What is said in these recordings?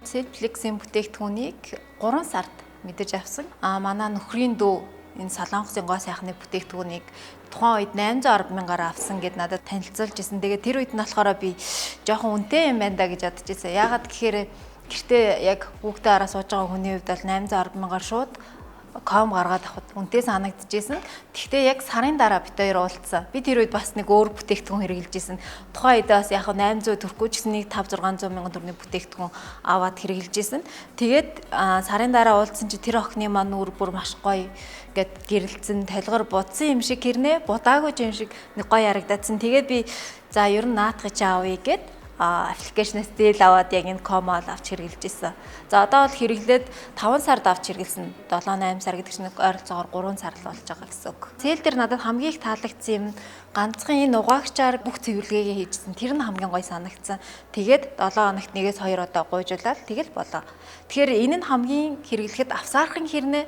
Cellplex-ийн бүтээгдэхүүнийг 3 сард мэдэж авсан. Манай нөхрийн дүү энэ Солонгосын гоо сайхны бүтээгдэхүүнийг тухайн үед 810 мянгаар авсан гэд надад танилцуулж ирсэн. Тэгээд тэр үед нь болохоор би жоохон үнэтэй юм байна да гэж бодож ирсэн. Яагаад гэхээр гэртээ яг хүүхдээ хараа сууж байгаа хүний хувьд бол 810 мянгаар шууд ком гаргаад авахд үнэтэй санагдчихсэн. Тэгвэл яг сарын дараа бид хоёр уулзсан. Би тэр үед бас нэг өөр бүтээгдэхүүн хэрэглэж исэн. Тухайн үед бас яг 800 төрөхгүй ч гэсэн нэг 5 600 мянган төгрөгийн бүтээгдэхүүн аваад хэрэглэж исэн. Тэгээд сарын дараа уулзсан чи тэр охины маань нүур бүр маш гоё ингээд гэрэлтсэн, толгор будсан юм шиг хэрнээ, будаагүй юм шиг нэг гоё харагдаадсан. Тэгээд би за ер нь наадах чи авъя гэд application ээс зээл аваад яг энэ комол авч хэрэглэж исэн. За одоо бол хэрэглээд 5 сард авч хэрэглэсэн. 7 8 сар гэдэг чинь ойролцоогоор 3 сар л болж байгаа гэсэн үг. Cell дээр надад хамгийн их таалагдсан юм ганцхан энэ угаагчаар бүх цэвэрлэгээгээ хийжсэн. Тэр нь хамгийн гоё санагдсан. Тэгээд 7 хоногт 1-2 удаа гуйжуулаад тэгэл болоо. Тэгэхээр энэ нь хамгийн хэрэглэхэд авсаархан хэрнээ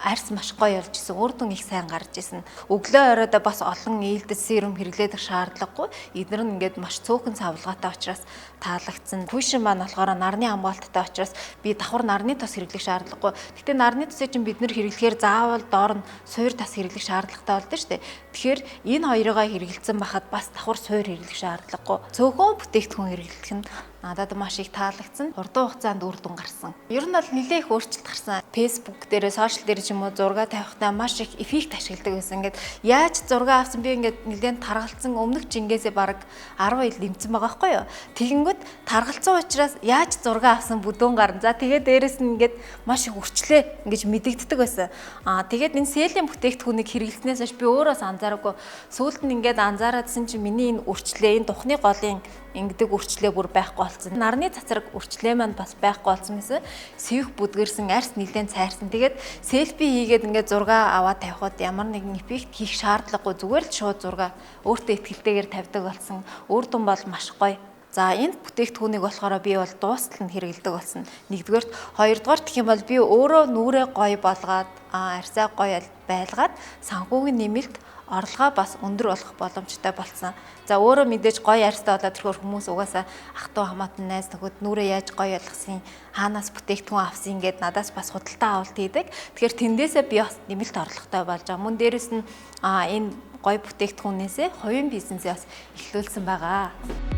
арьс маш гоё болж исэн. Үр дүн их сайн гарч исэн. Өглөө оройдоо бас олон ээлдэс serum хэрэглэдэх шаардлагагүй. Эдгээр нь ингээд маш цөөхөн савлгаатай учраас таалагдсан. Cushion маань болохоор нарны хамгаалттай учраас би давхар нарны тос хэрэглэх шаардлагагүй. Гэхдээ нарны тосыг чинь бид нэр хэрэглэхээр заавал доор нь суур тас хэрэглэх шаардлагатай болдог шүү дээ. Тэгэхээр энэ хоёрыгоо хэрэглэсэн байхад бас давхар суур хэрэглэх шаардлагагүй. Цөөхөн бүтээгдэхүүн хэрэглэх нь надад маш их таалагдсан. Хурдан хугацаанд үр дүн гарсан. Ер нь бол нэлээ их өөрчлөлт гарсан. Facebook дээр, сошиал дээр ч юм уу зураг тавихтаа маш их эффект ашигладаг байсан. Ингээд яаж зураг авсан би ингээд нэлээд таргалцсан өмнөх жингээсээ бараг 10 ил нэмсэн байгаа байхгүй юу? Тэгэнгүүт таргалцсан учраас яаж зураг авсан бүдүүн гарна. За тэгээд дээрэс нь ингээд маш их үрчлээ ингэж мэдэгддэг байсан. Тэгээд энэ Cell-ийн бүтээгдэхүүнийг хэрэглэснээс хойш би өөрөөс анзаараагүй. Сүүлд нь ингээд анзаараадсэн чинь миний энэ үрчлээ, энэ духны голын ингэдэг үрчлээ бүр байхгүй болсон. Нарны цацраг үрчлээ маань бас байхгүй болсон байсан. Сэвх бүдгэрсэн, арьс нэлээд цайрсан. Тэгээд селфи хийгээд ингээд зураг аваад тавихад ямар нэгэн эффект хийх шаардлагагүй. Зүгээр л шууд зураг өөртөө итгэлтэйгээр тавьдаг болсон. Үр дүн бол маш гоё. За энэ бүтээгдэхүүнийг болохоор би бол дуустал нь хэрэглэдэг болсон. Нэгдүгээрт, хоёрдугаар гэх юм бол би өөрөө нүрээ гоё болгоод, арьсаа гоё байлгаад санхүүгийн нэмэлт орлогоо бас өндөр болох боломжтой болсон. За өөрөө мэдээж гоё арьстай болоод ирэхээр хүмүүс угаасаа ах トゥ хамаатан найз нөхөд нүрээ яаж гоё болгосон, хаанаас бүтээгдэхүүн авсан ингээд надаас бас худалдаа авалт хийдэг. Тэгэхээр тэндээсээ би бас нэмэлт орлоготой болж байгаа. Мөн дээрэс нь энэ гоё бүтээгдэхүүнээсээ хувийн бизнесээ бас эхлүүлсэн байгаа.